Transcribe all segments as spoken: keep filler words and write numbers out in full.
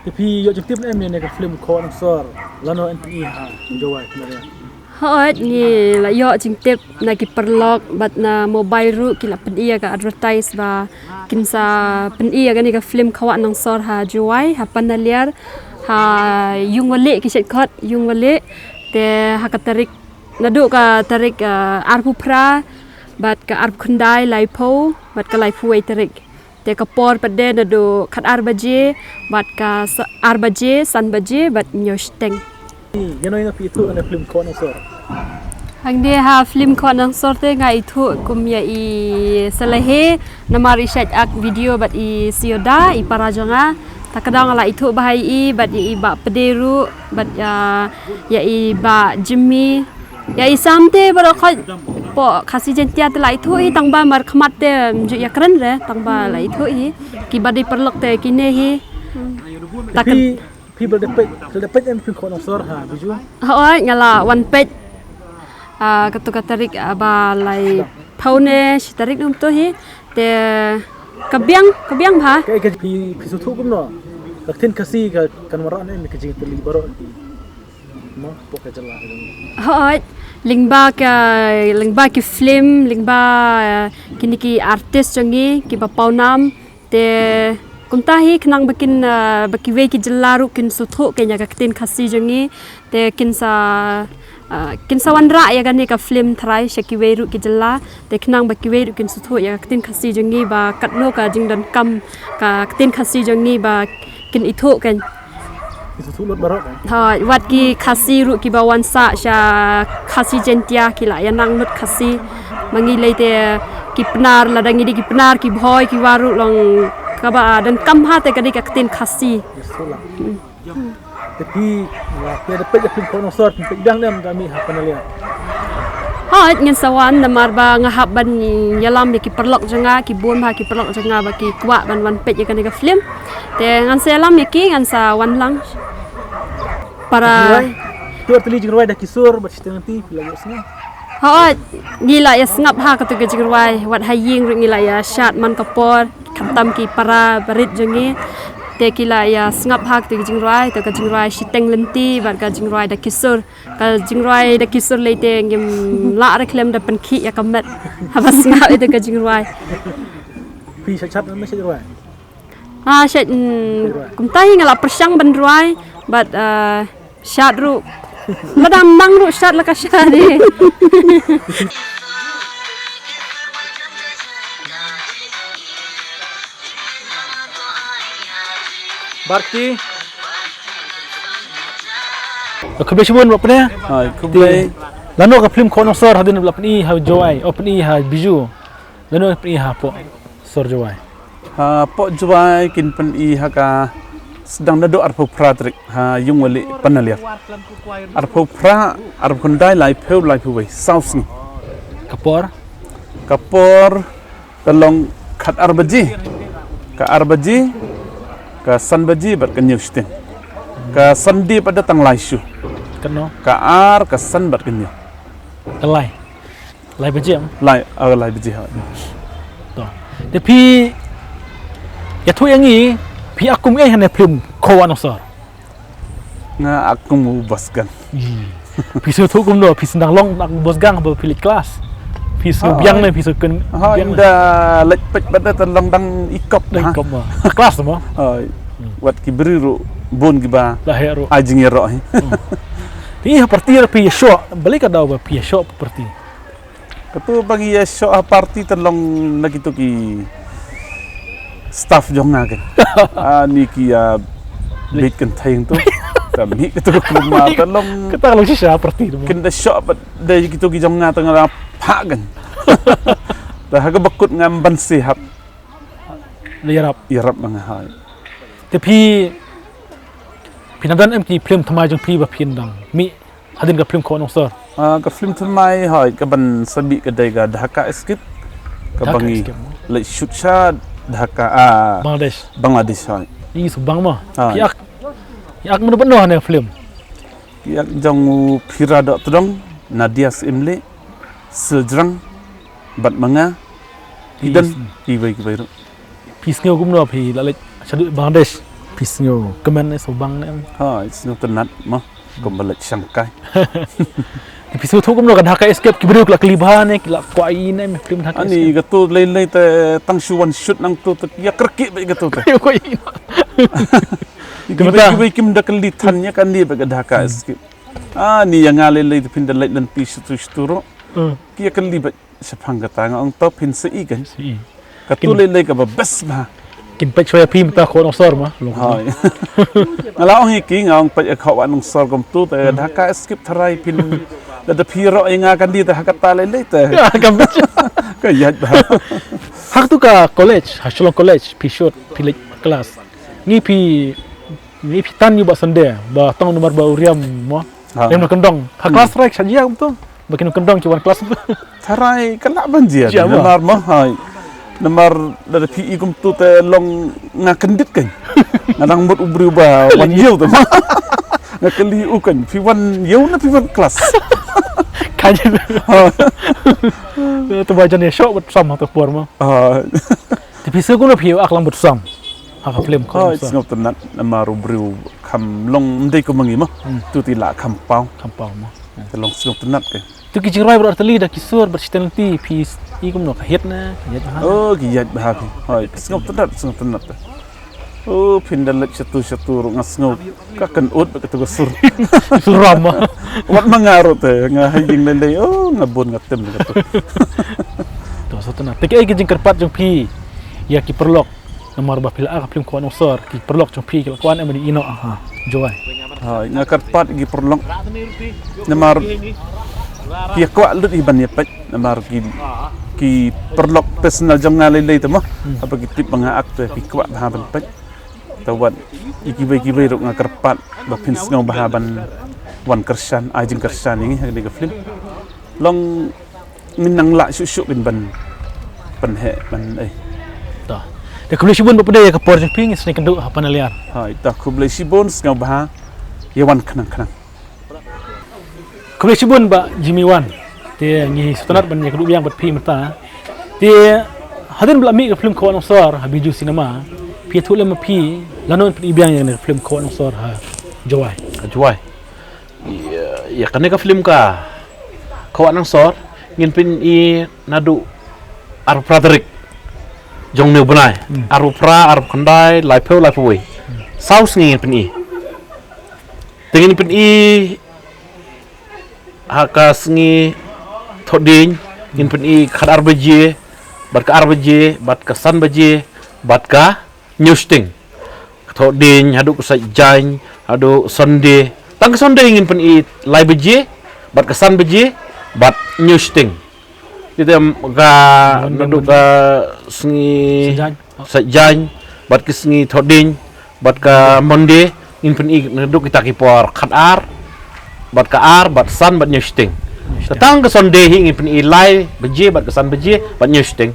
Phi ïoh jingtip ne em ïa kane ka film Khawa Nongsor, lano yn pyni ha Jowai, Panalia? Hooid, ngi la ïoh jingtip na ki paralok bad na mobile ruh, ki la pyni ïa ka advertise ba kin sa pyni ïa kane ka film Khawa Nongsor ha Jowai, ha Panaliar, ha Yungwali, ki shait khot Yungwali. Te ha ka tarik, naduh ka tarik, ah, arphew phra bad ka arphew khyndai, laiphew bad ka laiphew wei tarik. Te ka por pat de naduh khat ar baje bad ka sa-, ar baje, san baje bad hynñiew shiteng. Ïa no ïa no phi ithuh ha film Khawa Nongsor? Hangne ha film Khawa Nongsor te nga ithuh kum ïa i Salehe, namar i shait ak video bad i Sioda, i para jong nga. Ta ka daw nga la ithuh bha ïa i bad ïa i Bah Pde ruh bad, ah, ïa i Bah Jimmy. Ïa i Sam te baroh khoit poh Khasi Jaiñtia te la ithuh hi, tang ba markhmat te ym ju ïakren re, tang ba la ithuh hi. Ki ba dei paralok te kine hi. Ta ka Phi, phi ba da peit, phi da peit em film Khawa Nongsor ha Bijou? Hooid, nga la wan peit. Ah, kato ka tarik, ah, ba laiphew ne shi tarik um to hi. Te ka biang, ka biang bha. Ka, ka phi, phi sngewthuh kumno? Ka ktien Khasi ka, kan wanrah ne em ka jingtylli baroh ki, mo, poh ka jylla ka jong ngi? Hooid, lyngba ka, lyngba ki film, lyngba, eh, kine ki artist jong ngi, kiba pawnam. Te kumta hi khnang ba kin, eh, ba kiwei ki jylla ruh kin sngewthuh kein ïa ka ktien Khasi jong ngi. Te kin sa, ah, kin sa wanrah ïa kane ka film tharai sha kiwei ruh ki jylla. Te khnang ba kiwei ruh kin sngewthuh ïa ka ktien Khasi jong ngi ba katno ka jingdonkam ka ktien Khasi jong ngi ba kin ithuh kein. Ki sngewthuh lut baroh kein. Hooid, wat ki Khasi ruh kiba wan sah sha Khasi Jaiñtia ki la ïa nang lut Khasi. Ma ngi lei te ki Pnar, lada ngi dei ki Pnar, ki Bhoi, ki Wah ruh long kaba donkam ha te ka dei ka ktien Khasi. Yes, sula. Hmm. Te phi, la, phi da peit ïa film Khawa Nongsor, phi peit biang ne em da mih ha Panalia? Hooid, ngin sa wan namar ba nga hap ban ïalam ïa ki paralok jong nga, ki bun bha ki paralok jong nga ba ki kwah ban wan peit ïa kane ka film. Te ngan sa ïalam ïa ki, ngan sa wan lang. Para Jingrwai. Te wat tylli jingrwai da ki sur bad shiteng lynti, phi la ïoh sngap? Hooid, ngi la ïa sngap ha kato ka jingrwai, wat ha ïing ruh ngi la ïa shad man ka por. Khamtam ki para barit jong ngi te ki la ïa sngap ha kata ka jingrwai, te ka jingrwai shiteng lynti bad ka jingrwai da ki sur. Ka jingrwai da ki sur lei te ngim lah re khlem da pynkhih ïa ka met haba sngap ïa ka jingrwai. Phi shait shad ne em shait rwai? Ah, shait, mm, kumta hi nga la pyrshang ban rwai bad, ah, shad ruh. Lada ym nang ruh shad la ka shad hi. Barti. Khublei shibun Bah Pde. Hai, khublei. Lano ka film Khawa Nongsor hadien ba la pyni ha Jowai, oh, pyni ha Bijou. Lano pyni hapoh sor Jowai? Hapoh Jowai kin pyni ha ka sdang naduh arphew phra tarik ha Yungwali Panaliar. Arphew phra, arphew khyndai, laiphew, laiphew wei, saw sngi. Ka por? Ka por te long khat ar baje. Ka ar baje, ka san baje bad ka hynñiew shiteng. Ka Sunday pat da tang lai shuh. Kano? Ka ar, ka san bad ka hynñiew. Ka lai. Lai baje em? Lai, ah, lai baje ha. To. Te phi ïathuh ïa ngi, phi ak kum ei ha ne film Khawa Nongsor? Nga ak kum u Bosgang. Ih. Phi sngewthuh kumno, phi sdang long ak Bosgang ba phi leit klas? Phi sngew biang ne, phi sngew kynbiang ne? Ha, ynda leit peit bad da te long dang i kop. Dang i kop ma. Klas ma. Ha. Hmm. Wat ki briew ruh bun kiba la heh ruh. Ai jingïaroh hi. Hmm. Phi ha party ruh phi ïashoh, balei ka daw ba phi ïashoh party? Kato ba ngi ïashoh ha party te long na kito ki staff jong nga kein. Ah, ni ki, ah, bit kynthei to. Te mih kato ka klum ma te long. Kata ka long shisha party tu. Kin da shoh bad da kito ki jong nga te nga la phah kein. Te ha kaba kut ngam banse hap. Da ïarap. Ïarap ma nga hai. Te phi, phi nang don em ki film thymmai jong phi ba phin dang mih hadien ka film Khawa Nongsor? Ah, ka film thymmai hooid, kaban sa mih ka dei ka Dhaka Escape. Kaba ngi leit shoot sha Dhaka, ah, Bangladesh. Bangladesh hooid. Ih, sngewbha ma. Hooid. Phi ak, phi ak mano mano ha ne film? Phi ak jong u Phira Dohtdong, Nadia Syiemlieh, Siljrang, bad ma nga. Phi don kiwei kiwei ruh. Phi sngew kumno phi la leit shaduh Bangladesh? Phi sngew kmen ne sngewbang ne em? Ha, sngewtynnat mo. Kumba leit shangkai. Phi sngewthuh kumno ka Dhaka Escape, ki briew ki la kylli bha ne, ki la kwah ïa ne em, film Dhaka Escape? Ani, kato lei lei te tang shu wan shoot nangto te ïa kyrkieh beit kato te. Ïa kwah ïa ne. Kiwei kiwei kim da kylli than ïa kane beit ka Dhaka Escape. Ani, ïa nga lei lei te phin da leit lynti shatu shatu ruh. Ki ïa kylli beit shaphang kata, nga ong to phin sa ïohi kan. Sa ïohi. Kato lei lei kaba best bha. Kin peit shwa ïa phi mynta khaw nongsor ma. Hooid. Nga la ong ïa ki, nga ong peit ïa khaw nongsor kumto te Dhaka Escape tharai phin. Lada phi ïaroh ïa nga kane te ha kata lei lei te. Ïa, kam peit. Ka ïaid bha. Ha kato ka college, ha Shillong College, phi shoot, phi leit class. Ngi phi, ngi phi tan ïa u Bah Sunday, ba tang namar ba u riam mo. Ha. Riam na kyndong. Ha class rek sha jia kumto. Ba kin kyndong ki wan class kumto. Tharai ka lah ban jia. Jia mo. Namar mo, hai. Namar lada phi ïohi kumto te long nga kyndit kan. Nga dang mut u briew ba wan ïew te mo. Nga kylli u kan, phi wan ïew ne phi wan class? Ka jia. Ha. Te ba jan ïa shoh bad sam ha te por mo. Ha. Te phi sngewthuh kumno phi ïa ak lang bad sam ha ka film ko? Ha, sngewtynnat namar u briew kham long ym dei kum ma ngi mo. Hmm. Tu te lah kham paw. Kham paw mo. Te long sngewtynnat ke. Tu ki jingrwai baroh artylli da ki sur bad shi talent phi ïohi kumno, ka hit ne, ka ïaid bha? Oh, ka ïaid bha phi. Hooid, sngewtynnat, sngewtynnat. Oh, phin da leit shatu shatu ruh nga sngew ka kynnoh bad kato ka sur. Sur ram ma. Wat ma nga ruh te, nga ha ïing lei lei, oh, nga bun nga tem kato. To, sngewtynnat. Te kaei ka jingkyrpad jong phi ïa ki paralok? Namar ba phi la ak ka film Khaw Nongsor, ki paralok jong phi ki la kwah ne em ban ïohi noh ha Jowai? Ha, nga kyrpad ïa ki paralok. Namar ki ïa kwah lut hi ban ïa peit. Namar ki, ki paralok personal jong nga lei lei te mo. Hmm. Haba ki tip ba nga ak te ki kwah bha ban peit. Te wat ïa kiwei kiwei ruh nga kyrpad ba phin sngew bha ban wan kyrshan, ai jingkyrshan ïa ngi ha kane ka film. Long ngin nang lah shuh shuh kin ban pynheh ban ei. To. Te khublei shibun ba phi dei ïa ka por jong phi, ngin sa ïakynduh ha Panaliar. Hai, to khublei shibun, sngewbha ïa wan khnang khnang. Khublei shibun Bah Jimmy Wan. Te ngi sngewtynnat ban ïakynduh biang bad phi mynta. Te hadien ba la mih ka film Khaw Nongsor ha Bijou Cinema, phi ïathuh lem ma phi lano phin ïohi biang ïa ka film Khaw Nongsor ha Jowai? Ha Jowai. Ïa, ïa kane ka film ka Khaw Nongsor ngin pyn-i naduh arphew phra tarik jong une u bnai. Hmm. Arphew phra, arphew khyndai, laiphew, laiphew wei. Hmm. Saw sngi ngin pyn-i. Te ngin pyn-i ha ka sngi Thohdieng, ngin pyn-i khatar baje, bad ka ar baje, bad ka san baje, bad ka hynñiew shiteng. Thohdieng haduh ka Saitjaiñ, haduh Sunday. Tang ka Sunday ngin pyn-i lai baje, bad ka san baje, bad hynñiew shiteng. Te te ka naduh ka sngi Saitjaiñ, bad ka sngi Thohdieng, bad ka Monday, ngin pyn-i naduh kita ki por khatar, bad ka ar, bad san, bad hynñiew shiteng. Tang ka Sunday hi ngin pyn-i lai baje, bad ka san baje, bad hynñiew shiteng.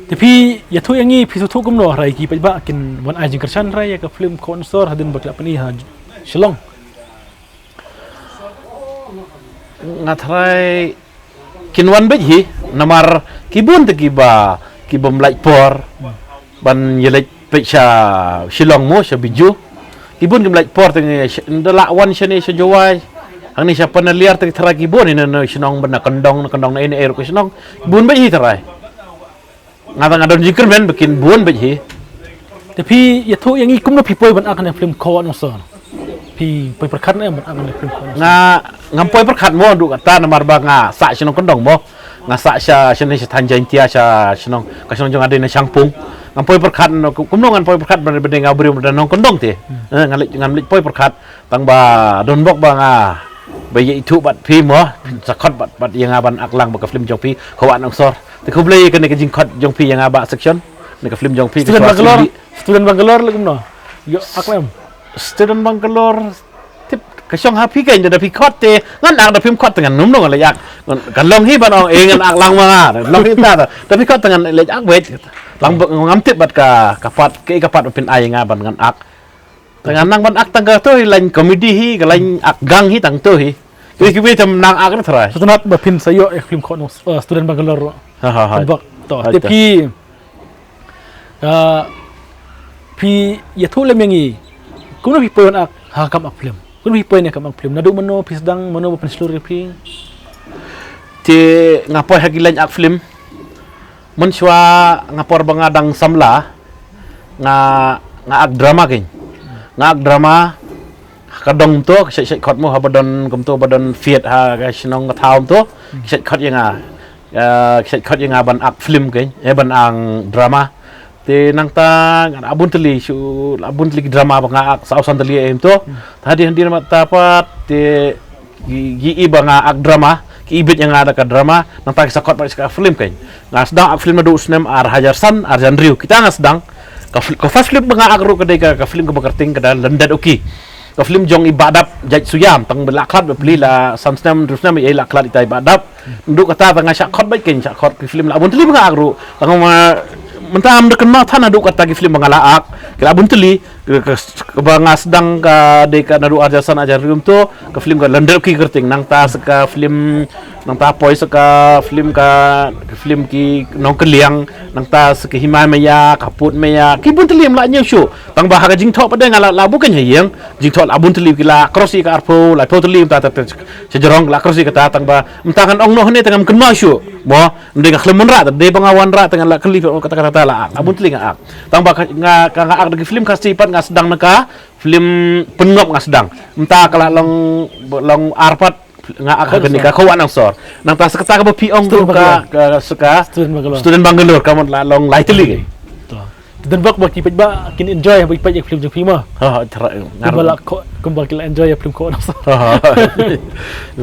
Te phi ïathuh ïa ngi, phi sngewthuh kumno hynrei ki paidbah kin wan ai jingkyrshan hynrei ïa ka film Khaw Nongsor hadien ba ki la pyn-i ha Shillong? Nga tharai kin wan beit hi, namar ki bun te kiba, ki bym lait por ban ïaleit beit sha Shillong mo, sha Bijou. Ki bun kim lait por te ngi sh-, ynda lah wan shane sha Jowai, hangne sha Panaliar te tharai ki bun hi na, na shnong ban na kyndong, na kyndong na ei na ei ruh ka shnong. Ki bun beit hi tharai. Nga, nga don jingkyrmen ba kin bun beit hi. Te phi ïathuh ïa ngi kumno phi poi ban ak ïa ka film Khaw Nongsor? Phi poi pyrkhat ne em ban ak ïa ka film Khaw Nongsor? Nga, ngam poi pyrkhat mo, haduh katta namar ba nga sah shnong kyndong mo. Nga sah sha, shane sha thaiñ Jaiñtia, sha shnong, ka shnong jong nga dei na Shangpung. Ngam poi pyrkhat, no, ku-, kumno ngan poi pyrkhat ban, ban dei nga u briew ba don nongkyndong te. Hmm. Eh, ngan leit, ngam leit poi pyrkhat. Tang ba don bok ba nga ba ïa ithuh bad phi mo, sa khot bad, bad ïa nga ban ak lang bad ka film jong phi, Khaw Nongsor. Te khublei kane ka jingkhot jong phi ïa nga Bah Section, ne ka film jong phi. Student Bangalore, student Bangalore la kumno? Ïoh ak lem. Student Bangalore, tip ka shong ha phi kein, da phi khot te ngan ak, da phim khot te ngan nym ngan leit ak. Ngan, kan long hi ban ong, eh, ngan ak lang ma nga, long hi ta, da phi khot te ngan leit ak beit. Lang ba ngam tip bad ka, ka part, ka, ka part ba phin ai nga ban ngan ak. Te ngan nang ban ak tang kato hi, line comedy hi, ka line ak gang hi tang to hi. Kiwei kiwei te ym nang ak ne tharai. Sngewtynnat ba phin sa ïoh ïa ka film Khaw Nong, eh, Student Bangalore. Ha, ha, ha. Bok to. Ha, te to. Phi, eh, Phi ïathuh lem ïa ngi, kumno phi poi ban ak ha ka kam ak film? Kumno phi poi ne kam ak film? Naduh mynno phi sdang, mynno ba pynshlur ïa phi? Te nga poi ha ki line ak film. Mynshuwa nga por ba nga dang samla, nga, nga ak drama kein. Nga ak drama, ka dong to, ka shait shait khot mo, ha ba don, kumto ba don fiat ha ka shnong ka thaw to, ka shait khot ïa nga. Ah, ka shait khot ïa nga ban ak film kein, eh, ban ang drama. Te nangta, ngan abun tylli, shu, abun tylli ki drama ba nga ak, saw san tylli em to. Ta hadien hadien ma ta pat, te, ki, ki i ba nga ak drama, ki i bit ïa nga da ka drama, nangta ki sa khot ba sa ka film kein. Nga sdang ak film naduh snem ar hajar san, ar hajar hynriew. Kita nga sdang, ka fil-, ka first film ba nga ak ruh ka dei ka, ka film kaba kyrteng ka da Lyndet Uki. Ka film jong i Bah Dap, Jait Suyam, tang ba la khlad ba pli la san snem, hynriew snem, ïa la khlad ita i Bah Dap. Naduh kata ba nga shah khot bad kein, shah khot ki film la bun tylli ba nga ak ruh. Tang ma, mynta am da kynmaw than naduh kata ki film ba nga la ak. Ki la bun tylli, ka, ka, kaba nga sdang ka dei ka naduh ar hajar san ar hajar hynriew to, ka film ka Lyndet Uki kyrteng, nangta sa ka film, nangta poi sa ka film ka, ka film ki Nongkylliang, nangta sa ka Hima Maya, ka Pud Maya, ki bun tylli em la ñiew shuh. Tang ba ha ka jingthoh pat de nga la, la buh kein ha ïing, jingthoh la bun tylli ki la cross ïa ka arphew, laiphew tylli mynta te, te, sha jrong la cross ïa kata tang ba mynta ngan ong noh ne te ngam kynmaw shuh. Mo, ym dei ka khlem wanrah, te dei ba nga wanrah te ngan la kylli phi kata kata la ak, la bun tylli nga ak. Tang ba ka, nga, ka nga ak da ki film Khasi pat nga sdang na ka film Pynngop nga sdang. Mynta ka la long, long ar pat nga ak ha kane ka Khaw Wah Nong Sor. Nangta sa kata kaba phi ong Student ka, Bangalore. Ka, sa ka Student Bangalore. Student Bangalore, ka mut la long lai tylli. To. Te don bok ba ki paidbah kin enjoy ba ki peit ïa film jong phi mo. Ha, ha, tara, kumba ngar- la ko, kumba ki la enjoy ïa film Khaw Wah Nong Sor. Ha, ha.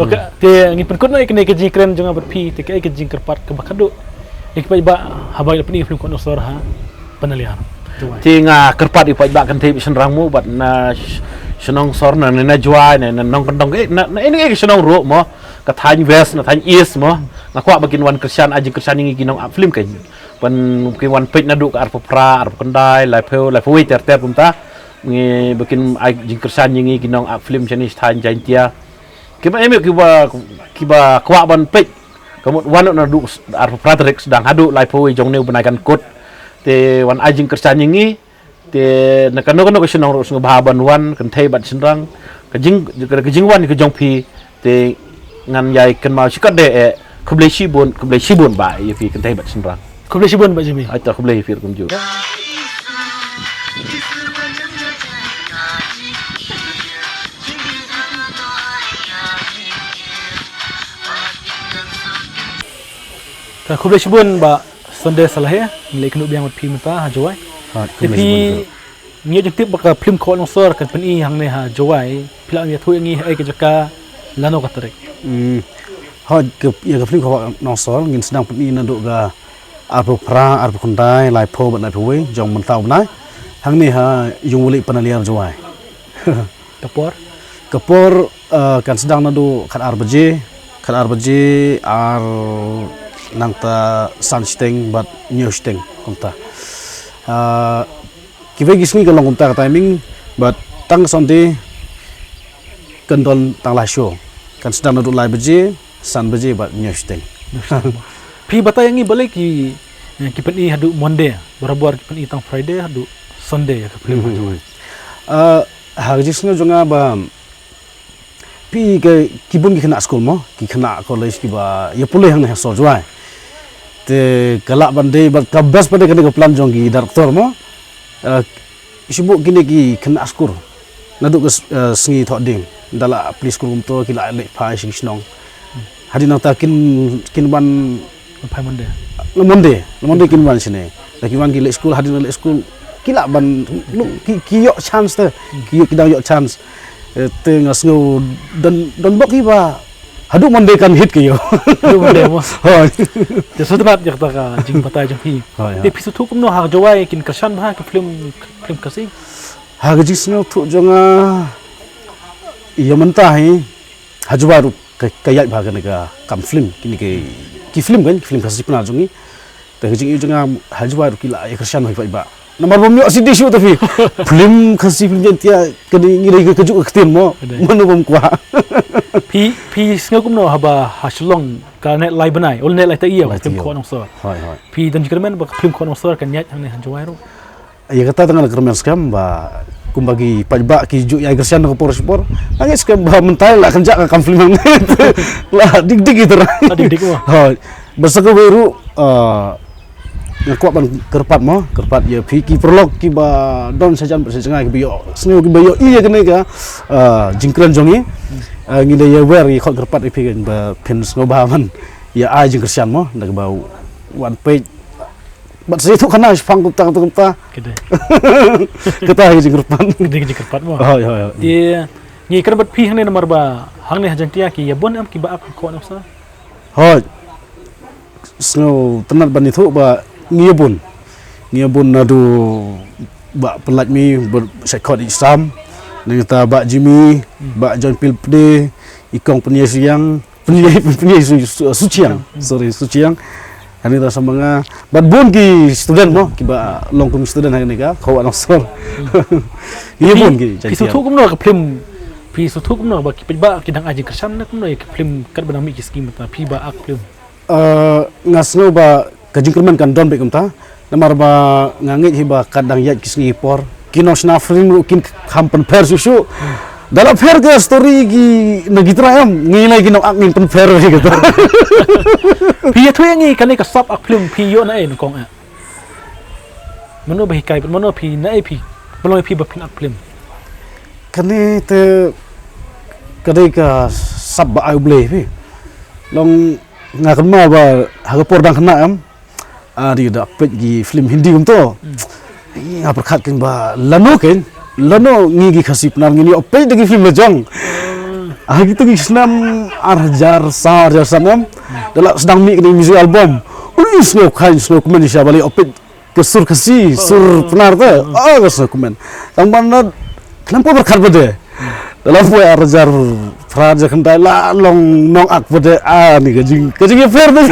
Okay, te ngin pynkut noh ïa kane ka jingkren jong nga bad phi, te kaei ka jingkyrpad kaba khatduh ïa ki paidbah haba ki la pyni ïa film Khaw Wah Nong Sor ha Panaliar, Jowai? Te nga kyrpad ïa ki paidbah kynthei bad shynrang mo, bad na sh-, shnong Sor na, na, na Jowai na, na Nongkyndong, eh, na, na, na, na shnong ruh mo, ka thaiñ West na thaiñ East mo. Nga kwah ba kin wan kyrshan, ai jingkyrshan ïa ngi ki nong ak film kein. Ban kin wan peit naduh ka arphew phra, arphew khyndai, laiphew, laiphew wei ter ter kumta. Ngi ba kin ai jingkyrshan ïa ngi ki nong ak film shane sha thaiñ Jaintia. Kiba em kiba, kiba kwah ban peit. Ka mut wan naduh arphew phra tarik sdang haduh laiphew wei jong une u bnai kan kut. Te wan ai jingkyrshan ïa ngi. Te na kano kano ka shnong ruh sngewbha ban wan, kynthei bad shynrang. Ka jing, ka, ka jingwan ka jong phi te ngan ïai kynmaw shikatdei eh, khublei shibun, khublei shibun ba ïa phi kynthei bad shynrang. Khublei shibun ba Jimmy. Ai ta khublei ïa phi ruh kumjuh. Ta khublei shibun ba Sunday Salahe, ngi la ïakynduh biang bad phi mynta ha Jowai. Ha, te khublei phi shibun. Ngi ïoh jingtip ba ka film Khaw Wah Nong Sor kan pyni hangne ha Jowai, phi lah ïathuh ïa ngi ha ei ka jaka, lano ka tarik? Hmm. Ha, ka, ïa ka film Khaw Wah Nong Sor ngin sdang pyni naduh ka arphew phra, arphew khyndai, laiphew bad laiphew wei jong mynta u bnai. Hangne ha Ïungwalih Panaliar Jowai. Ka por? Ka por, eh, kan sdang naduh khat ar baje, khat ar baje ar nangta san shiteng bad hynñiew shiteng kumta. Eh, kiwei ki sngi ka long kumta ka timing, bad tang Sunday kan don tang lai show. Kan sdang naduh lai baje, san baje bad hynñiew shiteng. Phi batai ïa ngi balei ki, eh, ki pyni haduh Monday, barabor ki pyni tang Friday haduh Sunday ïa ka film. Hmm. Eh, ha ka jingsngew jong nga ba phi ki, ki bun ki khynnah skul mo, ki khynnah college kiba ïa pule hangne ha Sor Jowai. Te ka lah ban dei bad ka best pat de kane ka plan jong ki director mo. Eh, shu buh kine ki khynnah skul naduh ka s-, eh, sngi Thohdieng. Da la plie skul kumto ki la leit phai sha ki shnong. Hadien nangta kin, kin wan phai Monday. Monday, Monday kin wan shane. Da ki wan ki leit skul, hadien leit skul ki lah ban, ki, ki ïoh chance te. Ki ïoh, ki dang ïoh chance. Eh, te nga sngew don, don bok kiba haduh Monday kan hit ki ïoh. Haduh Monday mo. Hooid. Te sngewtynnat ïa kata ka jingbatai jong phi. Hooid, hooid. Te phi sngewthuh kumno ha Jowai kin kyrshan bha ki film, film Khasi? Ha ka jingsngewthuh jong nga, ïa mynta hi ha Jowai ruh ka, ka ïaid bha kane ka kam film, kine ki, ki film kan, ki film Khasi Pnar jong ngi. Te ka jingïohi jong nga ha Jowai ruh ki la ïa kyrshan bha ki paidbah. Namar bym ïoh C D shuh te phi. Film Khasi, film Jaintia, kane ngi dei ka, kajuh ka ktien mo. Ka dei. Mano bym kwah. Phi, phi sngew kumno haba ha Shillong ka neh lai bnai, ul neh lai taïew, film Khaw Wah Nong Sor. Hooid, hooid. Phi don jingkyrmen ba film Khaw Wah Nong Sor kan ïaid hangne ha Jowai ruh? Ïa kata tang nga kyrmen skhem ba kumba ki paidbah ki ju ïai kyrshan na ka por sha ka por. Nga ngeit skhem ba mynta la kynjah ka kam film hangne. La dik dik ïa trai. La dik dik mo. Hooid. Bad sa kawei ruh, ah, nga kwah ban kyrpad mo, kyrpad ïa phi ki paralok kiba don sha jan bad sha jngai kiba ïohsngew kiba ïohi ïa kane ka, ah, jingkren jong ngi. Ah, ngi la ïa wer ngi khot kyrpad ïa phi ba phin sngewbha ban ïa ai jingkyrshan mo, da kaba wan peit. Bad sa ïathuh khana shaphang kumta kumta kumta. Ka dei. Kata hi jingkyrpad. Ka dei ka jingkyrpad mo. Hooid, hooid, hooid. Te ngi kren bad phi hangne namar ba hangne ha Jaiñtia ki ïa bun em kiba ak ha Khowa Nongstoiñ. Hooid. Sngewtynnat ban ïathuh ba ngi ïa bun. Ngi ïa bun naduh Bah Pyllait Mih, Bah Shait Khot Ïeit Sam, nangta Bah Jimmy, Bah John Pil Pde, i Kong Pynïasohiang, Pynïa, Pynïasohiang, Suchiang. Sorry, Suchiang. Hangne ta sa ma nga. Bad bun ki student mo, kiba long kum student hangne ka Khowa Nongstoiñ. Ïa bun ki. Phi sngewthuh kumno ka film? Phi sngewthuh kumno ba ki paidbah ki dang ai jingkyrshan ne kumno ïa ka film katba nang mih ki sngi mynta phi ba ak film? Eh, nga sngew ba ka jingkyrmen kan don beit kumta. Namar ba nga ngeit hi ba kat dang ïaid ki sngi ki por, ki nongshna film ruh kin kham pynpher shuh shuh. Da la pher ka story ki na ki trai em, ngi na ki nong ak ngin pynpher hi kata. Phi ïathuh ïa ngi kane ka sap ak film phi ïoh na ei nyngkong eh? Mano ba hikai bad mano phi na ei phi? Ba long ïa phi ba phin ak film? Kane te ka dei ka sap ba ai U Blei phi. Long nga kynmaw ba ha ka por dang khynnah em. Ah, dei da peit ki film Hindi kumto. Hmm. Nga pyrkhat kein ba lano kein, lano ngi ki Khasi Pnar ngin ïoh peit da ki film la jong. Ah, kito ki snem ar hajar saw, ar hajar san em. Da la sdang mih kane music album. Ui, sngew khein, sngew kmen sha ba la ïoh peit ka sur Khasi, sur Pnar te. Ah, ka sngew kmen. Tang ban da khlem poi pyrkhat ba de. Da la poi ar hajar phra, ar hajar khyndai la long nong ak ba de. Ah, ni ka jing, ka jingïapher te.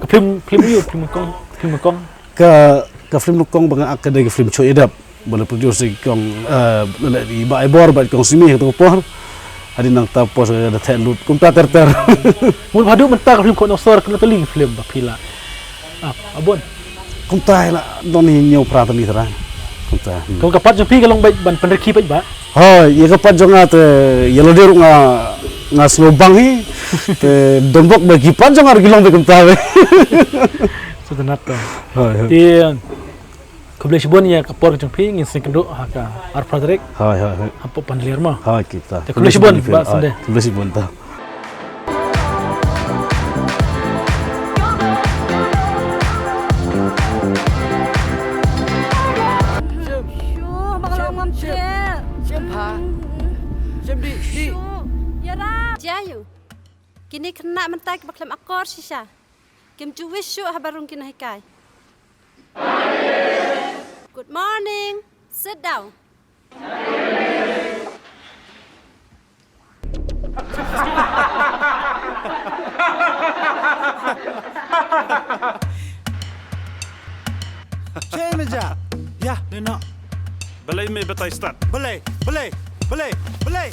Ka film, film ïa u, film kong, film kong. Ka, ka film kong ba nga ak ka dei ka film Choh Ïadep. Ba la produce ïa i kong, eh, i Bah Ebor bad i kong Simi ha kato ka por. Hadien nangta pos ka da theh lut kumta ter ter. Mut haduh mynta ka film Khowa Nongstoiñ kano tylli ki film ba phi la ak, ah, bun? Kumta la don hi hynñiew phra tylli trai. Kumta. Hmm. Ka, ka part jong phi ka long beit ban pynrkhie beit ba? Hooid, ïa ka part jong nga te ïa lade ruh nga, nga sngew bang hi. Te donbok ba ki part jong nga ruh ki long beit kumta beit. Sngewtynnat to. Hooid, hooid. Te khublei shibun ïa ka por ka jong phi, ngin sa ïakynduh ha ka arphew tarik. Hooid, hooid, hooid. Hapoh Pandler mo. Hooid, kita. Te khublei shibun, Bah Synde. Khublei shibun ta. Shu, ba ka long ngam treh. Shu, ïa ra. Jayu. Kine khynnah mynta kiba khlem akor shisha. Kim ju wish shuh haba rung ki nonghikai. Good morning. Sit down. Che me ja. Ya, ne no. Balei me batai start? Balei, balei, balei, balei.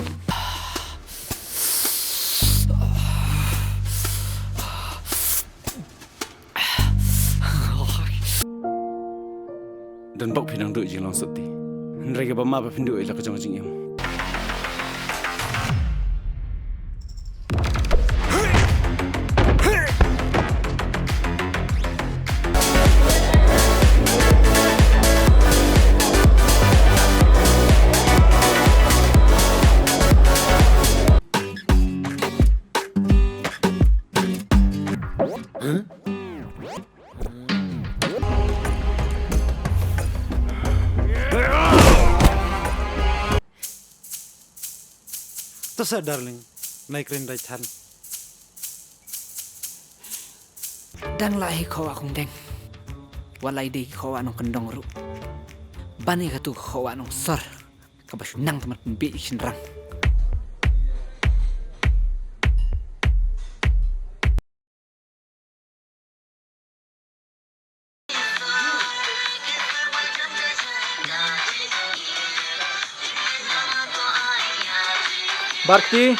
Don bok phi nang duh jinglong sati. Hynrei kaba ma ba phin duh ïa la ka jong ka jingim. To sa, darling, nai kren dai than. Dang lah hi Khowa Kong Deng. Wat la i dei Khowa Nongkyndong ruh. Ban ïa katu Khowa Nongsor. Kaba shu nang tymmen pynbieit ïa ki shynrang. Barti.